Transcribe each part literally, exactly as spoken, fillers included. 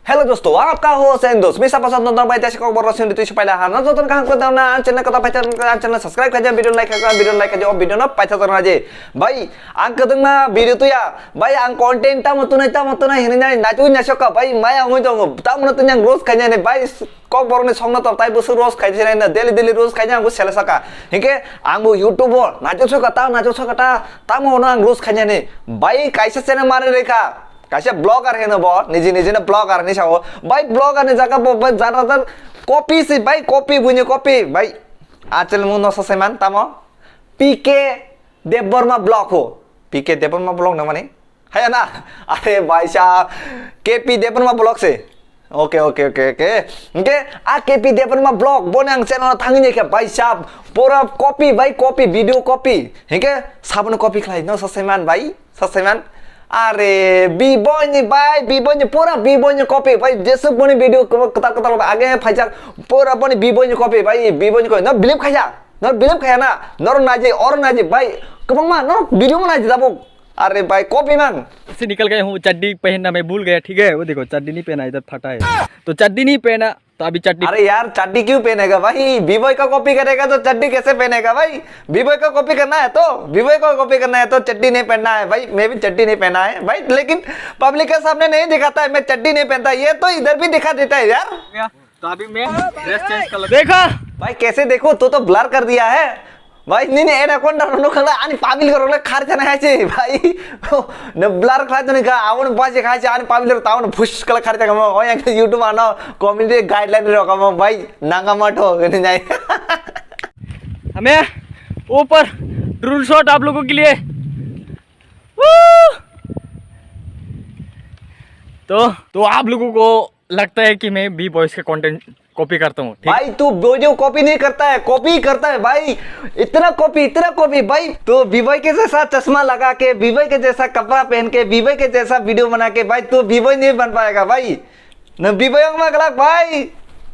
Hello dosto, ang apka host and dost. Misa pasat nonton bai tasi kok borok sindi tui supai laha. Na joton kaham kota na an channel kota paithar an channel subscribe khaja, video like khaja, video like khaja, o video no paithar na je. Bai, ang kedeng na video tu ya. Bai, ang content tamo tunai tamo tunai hini nai na tu nya shoka. Bai, maya ngoi tongo. Tamo na tu nyang roast khaja ne. Bai, kok borok ni song na to tai busu roast khaja ne na. Daily daily roast khaja ang bu sela saka. Hingke ang bu YouTube o na tu shoka ta na tu shoka ta. Tamo no ang roast khaja ne. Bai, kaisa channel mari rekha. Kaisa blogger hino bo, niji niji no blogger ni sao. Bai blogger ni jaga bo bai jara jar copy si bai copy buini copy bai. Achel mung no sasai man tamo. P K Debbarma blog ho. P K Debbarma blog na mani? Haya na. Are bai sa K P Debbarma blog se. Oke oke oke oke. Oke, a K P Debbarma blog boni ang channel thangi ni khe bai sa pura copy bai copy video copy. Hingke sabun copy khlai no sasai man bai. Sasaiman. Are, B-boy ni bai, B-boy ni pura B-boy ni copy bai, jesuk boni video kwtal kwtal age phaijak, pura boni B-boy ni copy bai, B-boy ni copy. No believe khaya, no believe khaya na, nor naji, or naji bai, kwbangma nor video ma naji tabuk. Are bai, copy man. से निकल गए हूँ, चड्डी पहनना मैं भूल गया, ठीक है? वो देखो, चड्डी नहीं पहना, इधर फटा है। तो चड्डी नहीं पहना, तो अभी चड्डी अरे यार, चड्डी क्यों पहनेगा भाई? बीबॉय का कॉपी करेगा तो चड्डी कैसे पहनेगा भाई? बीबॉय का कॉपी करना है तो, बीबॉय का कॉपी करना है तो चड्डी नहीं पहनना है भाई। मैं भी चड्डी नहीं पहना है भाई, लेकिन पब्लिक के सामने नहीं दिखाता है मैं चड्डी नहीं पहनता, ये तो इधर भी दिखा देता है यार। तो अभी मैं ड्रेस चेंज कर लेता हूँ। देखा भाई, कैसे देखो, तू तो ब्लर कर दिया है। Bai, nini anaconda rok nukha le ani public rok le khar chana hai se, bai. No blur khlai toni kha, aboni baje khai se ani public rok tamo phus kala khar chana mo. Oi ang YouTube ano community guideline rok amo, bai, nanga matho hwnwi nai. हमें ऊपर drone shot आप लोगों के लिए। Woo! तो तो आप लोगों को लगता है कि मैं बी बॉयज के कंटेंट कॉपी करता हूँ, ठीक? भाई, तू वीडियो कॉपी नहीं करता है, कॉपी करता है भाई। इतना कॉपी, इतना कॉपी भाई। तू बीबॉय के जैसा चश्मा लगा के, बीबॉय के जैसा कपड़ा पहन के, बीबॉय के जैसा वीडियो बना के भाई, तू बीबॉय नहीं बन पाएगा भाई। न बीबॉय होगा भाई,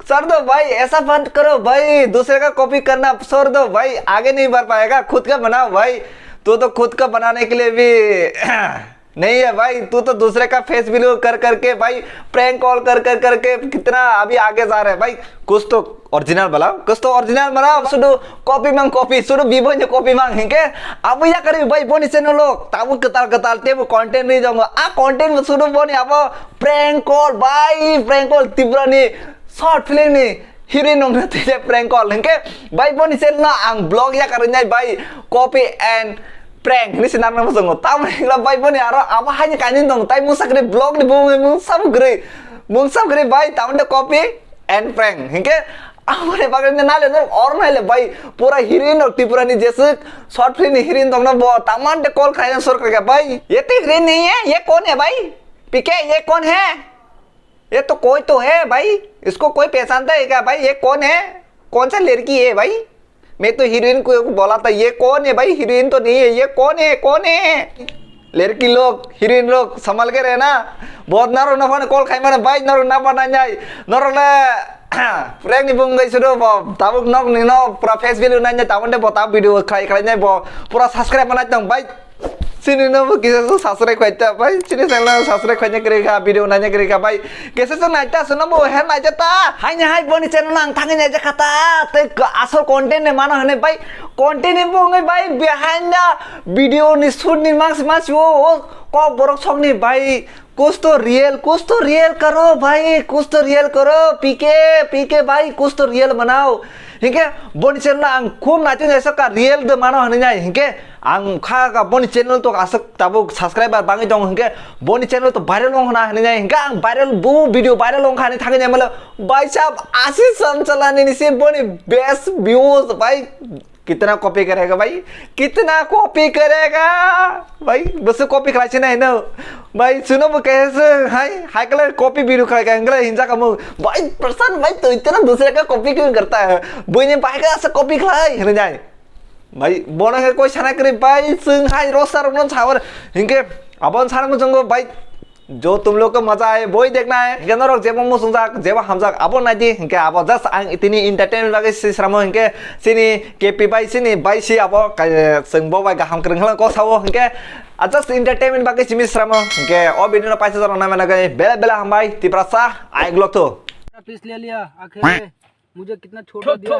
छोड़ दो भाई, ऐसा मत करो भाई। दूसरे का कॉपी करना छोड़ दो भाई, आगे नहीं बढ़ पाएगा, खुद का बनाओ भाई। तू तो खुद का बनाने के लिए भी नहीं है भाई, तू तो दूसरे का फेस बिलू कर करके भाई, प्रैंक कॉल कर कर करके कितना अभी आगे जा रहा है भाई। कुछ तो ओरिजिनल बनाओ, कुछ तो ओरिजिनल बनाओ। Sudu copy mang copy, sudu बीबॉय ni copy mang hingke abo ya kari bai boni channel lo tabu kwtal kwtal tebo content ni jongo. A content bo sudu boni abo prank call bai, prank call Tripura ni short film ni heroine nongna tei prank call hingke bai boni channel no ang blog ya kari nai bai copy and prank hinwi se narwkna muchungo. Tamoni hwnkhla bai boni aro abo haini kainwi tong tai mungsa kwrwi blog ni bumung mungsa bo kwrwi, mungsa bo kwrwi bai tamoni copy and prank. Hinkhe aboni bagwi nale no or naile bai pura heroine rok Tripura ni jeswk short film ni heroine tongno bo tamante call khaina sor kha bai. Ye to heroine nahi hai, ye kaun hai bhai? P K, ye kaun hai? ये तो कोई तो है भाई, इसको कोई पहचानता है क्या भाई? ये कौन है, कौन सा लड़की है भाई? मैं तो हीरोइन को बोला था, ये कौन है भाई? हीरोइन तो नहीं है, ये कौन है, कौन है? लड़की लोग, हीरोइन लोग संभल के रहना। बहुत नरो नफा ने कॉल खाई माने भाई, नरो नफा ना जाए। नरो ले prank ni bung gai sudo bo tabuk nok ni nok pura face value nai nai tabuk de bo tab video khai khai nai bo pura subscribe mana tong भाई। Chini no bo kisa so subscribe khai ta bai, chini channel no subscribe khai nai kri kha, video nai nai kri kha bai. Kisa so nai ta so no bo he nai ta. Hai ni hai boni channel ang thang nai ja kha ta. Te asol content ne mano hane bai. Content ni bo ngai bai behind the video ni shoot ni mas mas o o kok borok sok ni bai. कुछ तो रियल, कुछ तो रियल करो भाई, कुछ तो रियल करो, पीके, पीके भाई, कुछ तो रियल बनाओ। Hinkhe boni channel ang khub naitui naisok ka real de mano hinwi nai. Hinkhe ang kha ka boni channel to aswk tabuk subscriber bangwi tongo, hinkhe boni channel to viral wng khna hinwi nai. Hinkhe ang viral, bo video viral wng kha hinwi thangwi nai mano. Bhai sahab, Ashish Chanchalani ni se boni best views bhai. कितना कॉपी करेगा भाई, कितना कॉपी करेगा भाई? बस कॉपी खिलाची नहीं ना भाई। सुनो वो कैसे, हाय हाय कलर कॉपी भी रुखा गया, अंगला हिंसा का मुंह। भाई प्रशांत भाई, तो इतना दूसरे का कॉपी क्यों करता है? बोई ने भाई का ऐसा कॉपी खिलाए है ना जाए भाई। बोना है कोई छाना करे भाई, सुन हाय रोस्टर उन्होंने छावर। इनके अब छाना को जंगो भाई। जो तुम लोग को मजा आए, वही देखना है। Hinkhe norok jebo muchungjak, jebo hamjak, abo naidi. Hinkhe abo just ang tini entertainment bagwi swi sramo. Hinkhe chini K P bai, chini bai si abo, kai-, chwng bo bai kaham kwrwng khe kok sao. Hinkhe Acha entertainment bagwi simi sramo. Hwnkhe o video no paisa jorok naimani bagwi bela bela hambai. Tiprasa, ayuk loktu. पीस ले लिया आखिर में। मुझे कितना छोटा दिया।